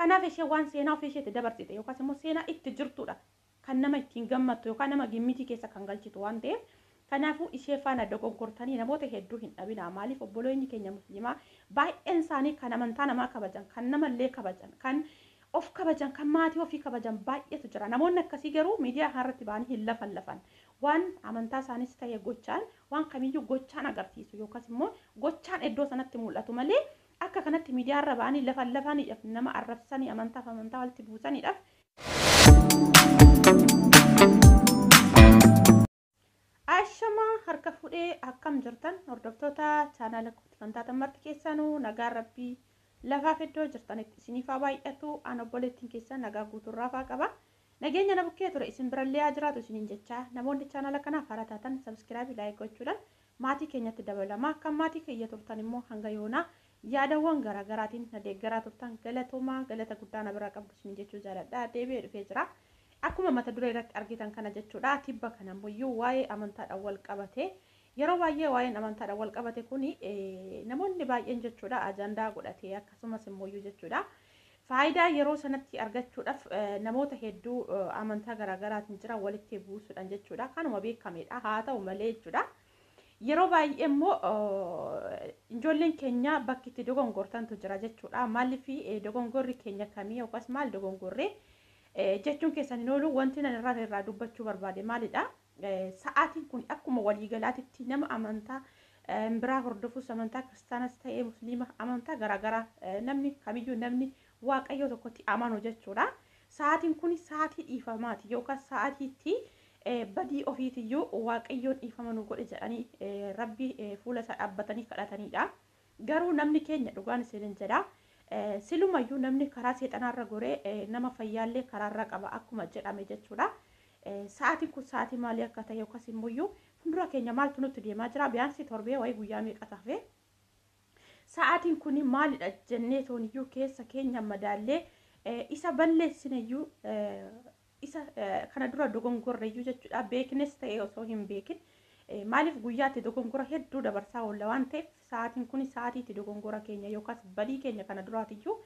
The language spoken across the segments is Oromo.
Kanaaf ishee waan seenaa ofii isheetti dabarsite yookaas immoo seenaa itti jirtudha. Kan nama ittiin gammattu yookaan nama gimmitii keessa kan galchitu waan ta'eef, kanaafuu ishee faana dogoggortanii namoota hedduu hin dhabinaa. Maaliif obboloonni keenya musliimaa baay'een isaanii kan amantaa namaa kabajan, kan namallee kabajan, kan of kabajan, kan maatii ofii kabajan baay'eetu jira. Namoonni akkasii garuu miidiyaa kanarratti ba'anii hin lafan lafan. Waan amantaa isaanis ta'e gochaan, waan kamiyyuu gochaan agarsiisu yookaas immoo gochaan iddoo sanatti mul'atu malee akka kanatti miidiyaarra ba'anii lafan lafaniidhaaf nama arrabsanii amantaaf amantaa walitti buusaniidhaaf. Ashamaa, harka fuudhee, akkam jirtan hordoftoota chaanaala kootti kan taatan marti keessanuu? Nagaan rabbii lafaaf iddoo jirtanitti isiniif haa baay'atu. An obboleettiin keessan nagaa guuturraa faa qaba. Nageenya na bukkee ture isin birallee haa jiraatu isiniin jechaa, namoonni chaanaala kanaaf haaraa taatan subscribe, like gochuudhaan maatii keenyatti dabalamaa. Kan maatii kiyya turtan immoo hanga yoonaa yaadawwan garaagaraatiin na deeggaraa turtan galatoomaa, galata guddaa na biraa qabdu isiniin jechuu jaaladha. Deebi'ee dhufee jira. Akkuma mata duree irratti argitan kana jechuudha. Tibba kana ammoo waa'ee amantaadhaan wal qabate, yeroo baay'ee waa'een amantaadhaan wal qabate kuni namoonni baay'een jechuudha ajandaa godhatee, akkasumas immoo jechuudha faayidaa yeroo sanatti argachuudhaaf namoota hedduu amantaa garaagaraatiin jiran walitti buusuudhaan jechuudha. Kanuma beekamedha. Haa ta'u malee jechuudha, yeroo baay'ee immoo ijoolleen keenya bakki itti dogongortantu jira jechuudha. Maaliif dogongorri keenya kamii yookaas maal dogongorree jechuun keessan hin oolu. Wanti nan irraa dubbachuu barbaade maalidha? Sa'aatiin kun akkuma waliigalaatitti nama amantaa biraa hordofus, amantaa kiristaanas ta'ee musliima, amantaa garaagaraa, namni kamiyyuu namni waaqayyo tokkotti amanu jechuudha. Sa'aatiin kun sa'aatii dhiifamaati yookaan sa'aatiitti badii ofiitiyyuu waaqayyoon dhiifama nu godhe jedhanii rabbi fuula isaa dhaabbatanii kadhatanidha. Garuu namni keenya, dhugaan isinin jedha, silumayyuu namni karaa seexanaarra goree nama fayyaallee karaarra qaba akkuma jedhame jechuudha. Sa'aatiin kun sa'aatii maalii akka ta'e yookaas immoo fuuldura keenya maaltu nutti deemaa jira, biyyaansi torbee wayii guyyaa meeqa tafee, sa'aatiin kun maalidha jennee tooniyyuu keessa keenya madaallee isa balleessineyyuu, isa kana dura dogongorreyyuu jechuudha, beeknes ta'e osoo hin beekin. Maaliif guyyaatti dogongora hedduu dabarsaa oolla waan ta'eef, sa'aatiin kun sa'aatiitti dogongora keenya yookaas badii keenya kana duraatiyyuu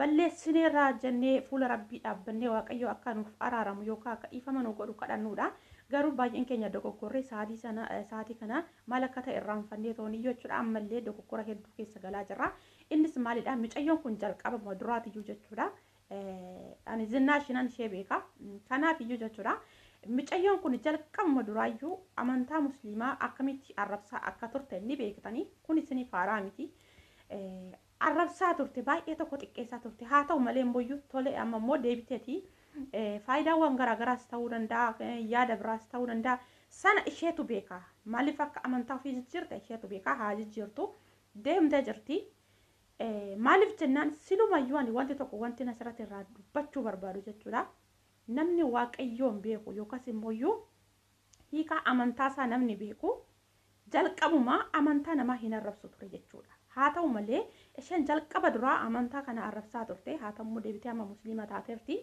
balleessineerraa jennee fuula rabbii dhaabbannee waaqayyo akka nuuf araaramu yookaan akka dhiifama nu godhu kadhannuudha. Garuu baay'een keenya dogoggorree sa'aatii sana, sa'aatii kana maal akka ta'e irraanfannee tooniyyuu jechuudha, ammallee dogoggora hedduu keessa galaa jirra. Innis maalidha? Mucayyoon kun jalqaba duraatiyyuu jechuudha. Ani Zinnaashinan ishee beeka. Kanaaf iyyuu jechuudha. Mucayyoon kun jalqabuma duraayyuu amantaa musliimaa akkamitti arrabsaa akka turte ni beektanii, kun isiniif haaraa miti. Arrabsaa turte, baay'ee tokko xiqqeessaa turte. Haa ta'u malee immoo tole, amma immoo deebiteeti faayidaawwan garaagaraas ta'uu danda'a, yaada biraas ta'uu danda'a. Sana isheetu beeka. Maaliif akka amantaa ofii jijjiirte isheetu beeka. Haa jijjiirtu, deemtee jirti. Maaliif jennaan, silumayyuu ani wanti tokko wanti asirratti irraa dubbachuu barbaadu jechuudha. Namni waaqayyoon beeku yookaas immoo hiikaa amantaa isaa namni beeku jalqabumaa amantaa namaa hin arrabsu ture jechuudha. Haa ta'u malee isheen jalqaba duraa amantaa kana arrabsaa turte. Haa ta'u immoo deebitee amma musliima taateerti.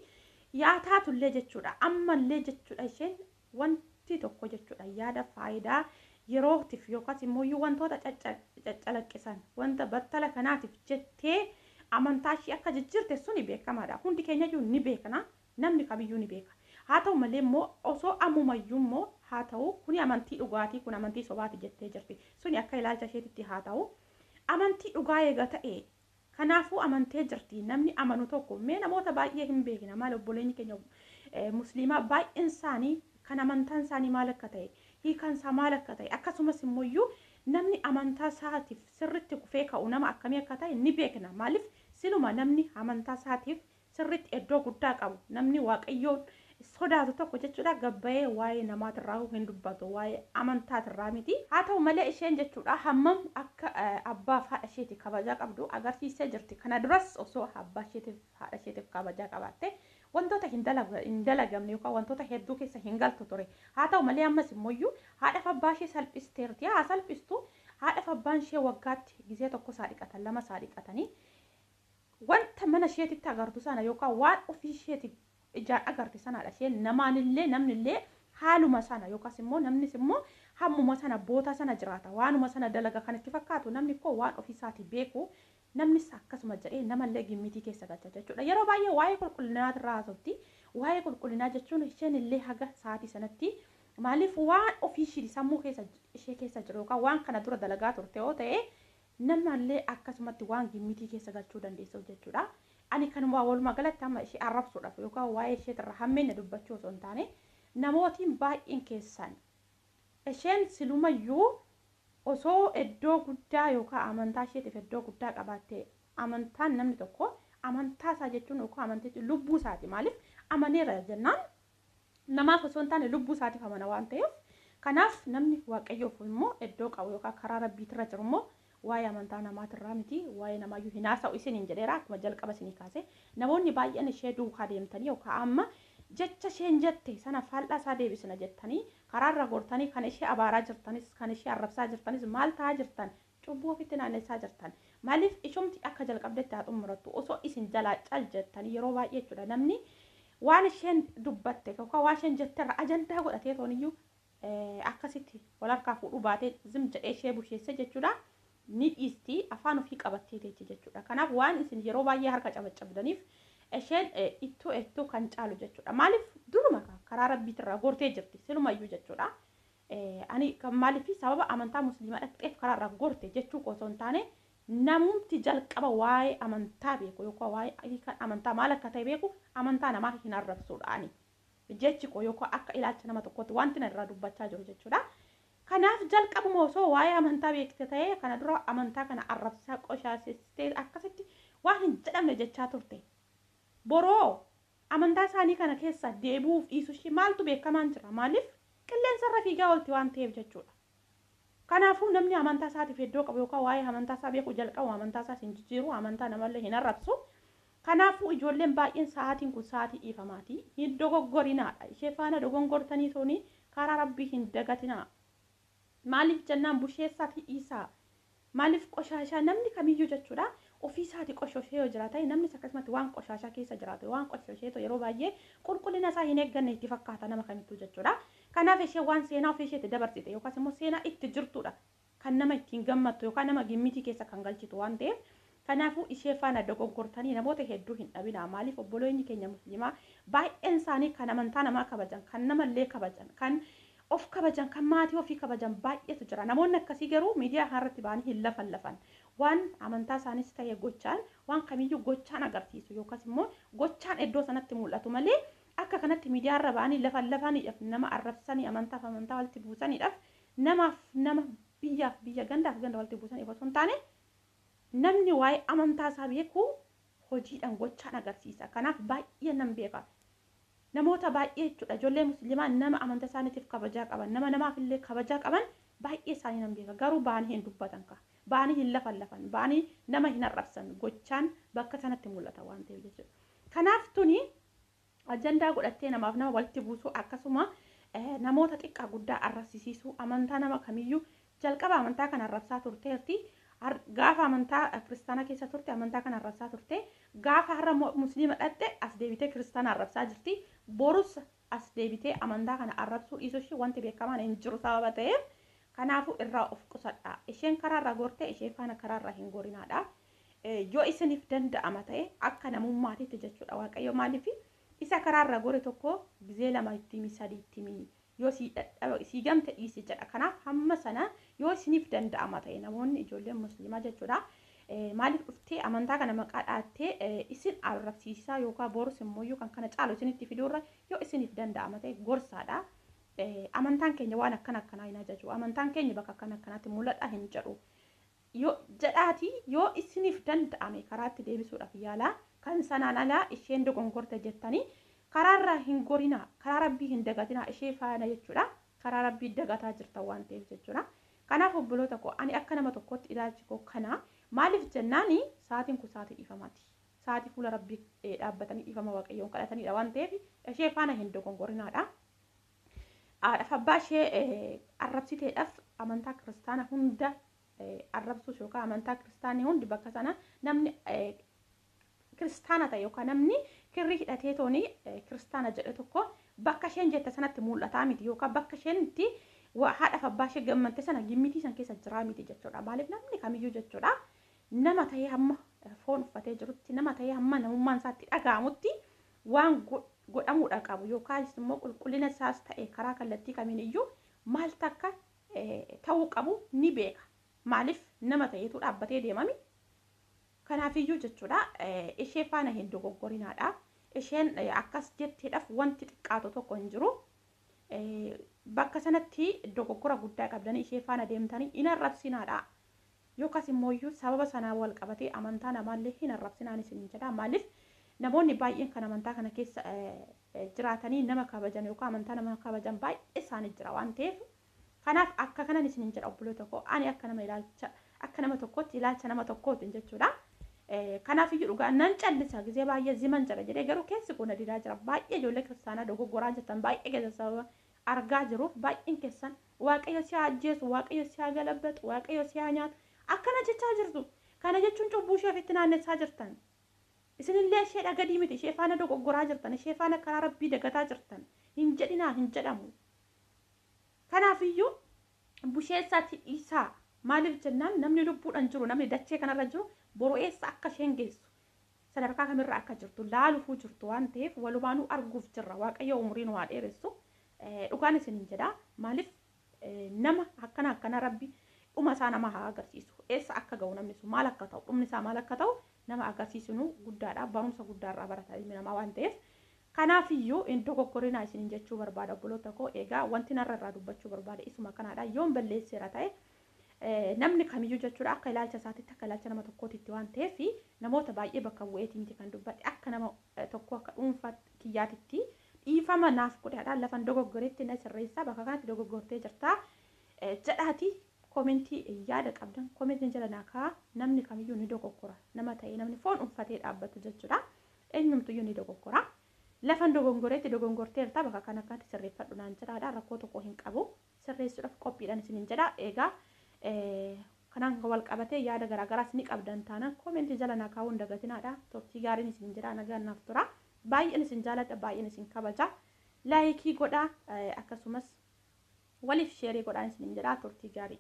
Yaa taatullee jechuudha, ammallee jechuudha, isheen wanti tokko jechuudha yaada faayidaa yerootiif yookaas immoo wantoota caccalaqqisan, wanta battala kanaatiif jettee amantaa ishee akka jijjiirte suni beekamaadha. Hundi keenyayyuu ni beekna. Namni kamiyyuu ni beeka. Haa ta'u malee immoo osoo ammumayyuu immoo haa ta'u, kuni amantii dhugaatii, kun amantii sobaati jettee jirti. Suni akka ilaalcha isheetitti haa ta'u. Amantii dhugaa eega ta'e kanaafuu amantee jirti. Namni amanu tokko mee namoota baay'ee hin beekna. Maal, obboleeyyi keenya musliimaa baay'een isaanii kan amantaan isaanii maal akka ta'e, hiikaan isaa maal akka ta'e, akkasumas immoo namni amantaa isaatiif sirritti kufee ka'u nama akkamii akka ta'e ni beekna. Maaliif siluma namni amantaa isaatiif sirritti iddoo guddaa qabu, namni waaqayyoon sodaatu tokko jechuudha, gabbayee waa'ee namaatirraa hin dubbatu, waa'ee amantaatirraa miti. Haa ta'u malee isheen jechuudha hammam akka abbaaf haadha isheeti kabajaa qabdu agarsiisee jirti. Kana duras osoo abbaa isheetiif haadha isheetiif kabajaa qabaatte wantoota hin dalagamne yookaan wantoota hedduu keessa hin galtu ture. Haa ta'u malee ammas immoo haadhaaf abbaa ishee salphisteerti. Haa salphistu, haadhaaf abbaan ishee waggaatti gizee tokko isaa dhiqatan, lama isaa dhiqatanii, wanta mana isheetitti agartu sana yookaan waan ofii isheeti ijaan agarte sanadha isheen. Namaanillee namnillee haaluma sana yookaas immoo namnis immoo hammuma sana boota sana jiraata, waanuma sana dalaga kan itti fakkaatu. Namni koo waan ofiisaatii beeku Namnis akkasuma jedhee namallee gimmitii keessa galcha jechuudha. Yeroo baay'ee waa'ee qulqullinaa irraa haasofti. Waa'ee qulqullinaa jechuun isheen illee haga sa'aatii sanatti maaliif waan ofii ishii sammuu keessa ishee keessa jiru yookaan waan kana dura dalagaa turte yoo ta'e namallee akkasumatti waan gimmitii keessa galchuu dandeessu jechuudha. Ani kanuma walumaa galatti amma ishee arrabsuudhaaf yookaan waa'ee isheetirra hammeenya dubbachuu osoo hin taane namootiin baay'een keessan isheen silumayyuu osoo iddoo guddaa yookaan amantaa isheetiif iddoo guddaa qabaatte, amantaan namni tokko amantaa isaa jechuun yookaan amantii lubbuu isaati, maaliif amaneera jennaan namaaf osoo hin taane lubbuu isaatiif amana waan ta'eef, kanaaf namni waaqayyoof immoo iddoo qabu yookaan karaa rabbiitirra jiru immoo waa'ee amantaa namaatirraa miti waa'ee namaayyuu hin haasa'u isiniin jedheera. Akkuma jalqaba isinii kaase namoonni baay'een ishee duukaa deemtanii yookaan amma jecha isheen jette sana faallaa isaa deebisna jettanii karaarra gortanii kan ishee abaaraa jirtanis kan ishee arrabsaa jirtanis maal ta'aa jirtan, cubbuu ofitti naannessaa jirtan. Maaliif ishumti akka jalqabdetti haa xumurattu osoo isin jalaa cal jettanii. Yeroo baay'ee jechuudha namni waan isheen dubbatte yookaan waan isheen jetterra ajandaa godhatee tooniyyuu akkasitti wal harkaa fuudhuu baatee zim jedhee ishee busheesse jechuudha. Ni dhiisti, afaan ofii qabattee teechi jechuudha. Kanaaf waan isin yeroo baay'ee harka cabacabdaniif isheen ittoo ittoo kan caalu jechuudha. Maaliif duruma karaa rabbiitirraa gortee jirti silumayyuu jechuudha. Ani maaliif sababa amantaa musliimaa dhaqxeef karaarraa gorte jechuu osoo hin taane namumti jalqaba waa'ee amantaa beeku yookaan waa'ee amantaa maal akka ta'e beeku amantaa namaa hin arrabsuudha ani. Jechi koo yookaan akka ilaalcha nama tokkootti wanti na irraa dubbachaa jiru jechuudha. Kanaaf jalqabuma osoo waa'ee amantaa beekte ta'ee kana dura amantaa kana arrabsaa qoshaasistee akkasitti waan hin jedhamne jechaa turte. Boroo amantaa isaanii kana keessa deebi'uuf dhiisuu ishee maaltu beekamaan jira? Maaliif qilleensarra fiigaa oolti waan ta'eef jechuudha. Kanaafuu namni amantaa isaatiif iddoo qabu yookaan waa'ee amantaa isaa beeku jalqabu amantaa isaas hin jijjiiru, amantaa namallee hin arrabsu. Kanaafuu ijoolleen baay'een sa'aatiin kun sa'aatii dhiifamaati. Hin dogoggorinaadha. Ishee faana dogongortanii tooni karaa rabbii hin dagatinaa. Maaliif jennaan busheessaatii dhiisaa. Maaliif qoshaashaa namni kamiyyuu jechuudha ofii isaatii qoshoshee yoo jiraate namnis akkasumatti waan qoshaashaa keessa jiraatu waan qoshosheetu yeroo baay'ee qulqullina isaa hin eegganne itti fakkaata nama kamittuu jechuudha. Kanaaf ishee waan seenaa ofii isheetti dabarsite yookaas immoo seenaa itti jirtudha kan nama ittiin gammattu yookaan nama gimmitii keessa kan galchitu waan ta'eef, kanaafuu ishee faana dogoggortanii namoota hedduu hin dhabinaa. Maaliif obboloonni keenya musliimaa baay'een isaanii kan amantaa namaa kabajan, kan namallee kabajan, kan of kabajan, kan maatii ofii kabajan baay'eetu jira. Namoonni akkasii garuu miidiyaa kanarratti ba'anii hin lafan lafan. Waan amantaa isaanis ta'e gochaan waan kamiyyuu gochaan agarsiisu yookaas immoo gochaan iddoo sanatti mul'atu malee akka kanatti miidiyaarra ba'anii lafan lafaniidhaaf nama arrabsanii amantaaf amantaa walitti buusaniidhaaf namaaf nama biyyaaf biyya gandaaf ganda walitti buusaniif osoo hin taane namni waa'ee amantaa isaa beeku hojiidhaan gochaan agarsiisa. Kanaaf baay'ee nan beeka. Namoota baay'ee jechuudha ijoollee musliimaa nama amantaa isaaniitiif kabajaa qaban, nama namaaf illee kabajaa qaban baay'ee isaanii nan beeka. Garuu ba'anii hin dubbatan ka. Ba'anii hin lafan lafan, ba'anii nama hin arrabsan, gochaan bakka sanatti mul'ata waan ta'eef jechuudha. Kanaaf tuni ajandaa godhattee namaaf nama walitti buusuu akkasuma namoota xiqqaa guddaa arrabsisiisuu amantaa nama kamiyyuu jalqaba amantaa kana arrabsaa turteerti. Gaafa amantaa kiristaanaa keessa turte amantaa kana arrabsaa turte. Gaafa har'a musliima dhatte as deebitee kiristaana arrabsaa jirti. Borus as deebitee amantaa kana arrabsuu dhiisuu ishee wanti beekamaan hin jiru sababa ta'eef kanaafuu irraa of qusadha. Isheen karaarraa gortee ishee faana karaarraa hin gorinaadha. Yoo isiniif danda'ama ta'e akka namummaatiitti jechuudha. Waaqayyo maaliif isa karaarraa gore tokko gizee lama itti himi, sadii itti himi, yoo sii gamte dhiisi jedha. Kanaaf hamma sana yoo isiniif danda'ama ta'e namoonni ijoolleen musliimaa jechuudha. Maaliif dhuftee amantaa kana maqaa dhaattee isin arrabsiisaa yookaan borus immoo kan kana caalu isinitti fiduurra yoo isiniif danda'ama ta'e gorsaadha. Amantaan keenya waan akkana akkanaa hin ajaju. Amantaan keenya bakka akkana akkanaatti mul'ata hin jedhu. Yoo jedhaati yoo isiniif danda'ame karaatti deebisuudhaaf yaalaa. Kan sanaan alaa isheen dogongorte jettanii karaarraa hin gorinaa, karaa rabbii hin dagatinaa ishee faana jechuudha. Karaa rabbii dagataa jirta waan ta'eef jechuudha. Kanaaf obboloota koo ani akka nama tokkotti ilaalchi koo kana. Maaliif jennaani sa'aatiin kun sa'aatii dhiifamaati. Sa'aatii fuula rabbii dhaabbatanii dhiifama waaqayyoon kadhatanidha waan ta'eef ishee faana hin dogongorinaadha. Haadhaaf abbaa ishee arrabsiteedhaaf amantaa kiristaana hunda arrabsuus yookaan amantaa kiristaanii hundi bakka sana namni kiristaana ta'e yookaan namni kirrii hidhatee tooni kiristaana jedhe tokko bakka isheen jette sanatti mul'ataa miti yookaan bakka isheen itti haadhaaf abbaa ishee gammadde sana gimmitii san keessa jiraa miti jechuudha. Maaliif namni kamiyyuu jechuudha nama ta'ee hamma foon uffatee jirutti, nama ta'ee hamma namummaan isaatti dhaga'amutti waan godhamuudha qabu yookaan immoo qulqullina isaas ta'e karaa kallattii kamiin iyyuu maal takka ta'uu qabu ni beeka. Maaliif nama ta'eetu dhaabbatee deemami. Kanaafiyyuu jechuudha ishee faana hin dogoggorinaadha. Isheen akkas jetteedhaaf wanti xiqqaatu tokko hin jiru. Bakka sanatti dogoggora guddaa qabdanii ishee faana deemtanii hin arrabsinaadha. Yookaas immoo sababa sanaa wal qabatee amantaa namaallee hin arrabsinaan isin jedha. Maaliif namoonni baay'een kan amantaa kana keessa jiraatanii nama kabajan yookaan amantaa nama kabajan baay'ee isaanii jira waan ta'eef. Kanaaf akka kanan isin jedha obboloota koo, ani akka nama ilaalcha akka nama tokkootti ilaalcha nama tokkootiin jechuudha. Kanaaf iyyuu dhugaa nan callisa gizee baay'ee ziman jedha jedhee garuu keessi kun didaa jira. Baay'ee ijoollee kiristaanaa dogoggoraa jirtan baay'ee keessa sababa argaa jiruuf baay'een keessan Waaqayyo si haa ajjeesu, Waaqayyo si haa galabbatu, Waaqayyo si haa nyaatu akkana jechaa jirtu. Kana jechuun cubbuu ishee ofitti naannessaa jirtan. Isinillee isheedha gadii miti, ishee faana dogoggoraa jirtan, ishee faana karaa rabbii dagataa jirtan. Hin jedhinaa, hin jedhamu. Kanaafiyyuu busheessaatti dhiisaa. Maaliif jennaan namni lubbuudhaan jiru, namni dachee kanarra jiru boru eessa akka isheen geessu sadarkaa kamirra akka jirtu laaluufuu jirtu waan ta'eef walumaanuu arguuf jirra. Waaqayyo umurii nu haa dheeressu. Dhugaan isiniin jedha. Maaliif nama akkana akkana rabbi dhuma isaa nama haa agarsiisu. Eessa akka ga'u namni sun maal akka ta'u dhumni isaa maal akka ta'u nama agarsiisunu guddaadha. Barumsa guddaarraa barata ilmi namaa waan ta'eef. Kanaafiyyuu hin dogoggorinaa isiniin jechuu barbaada obboloota koo. Egaa wanti narra irraa dubbachuu barbaade isuma kanaadha. Yoon balleesseera ta'e namni kamiyyuu jechuudha akka ilaalcha isaatitti akka ilaalcha nama tokkootitti waan ta'eef namoota baay'ee bakka bu'eetii miti kan dubbadhe, akka nama tokko akka dhuunfaa kiyyaatitti dhiifama naaf godhaadha. Lafan dogoggoretti na sirreessaa, bakka kanatti dogoggortee jirtaa jedhaati koomentii yaada qabdan koomentiin jala naa kaa'aa. Namni kamiyyuu ni dogoggora, nama ta'e namni foon uffatee dhaabbatu jechuudha eenyumtuyyuu ni dogoggora. Lafan dogongoreetti dogongorteerta bakka kana akkanatti sirreeffadhu naan jedhaadha. Rakkoo tokko hin qabu, sirreessuudhaaf qophiidhaan isiniin jedha. Egaa kanaan wal qabatee yaada garaagaraas ni qabdan taanaan koomentii jala naa kaa'uu hin dagatinaadha. Turtii gaariin isin jedha, nagaan naaf tura. Baay'een isin jaaladha, baay'een isin kabaja. Laayikii godhaa, akkasumas waliif sheerii godhaa isin jedha. Turtii gaarii.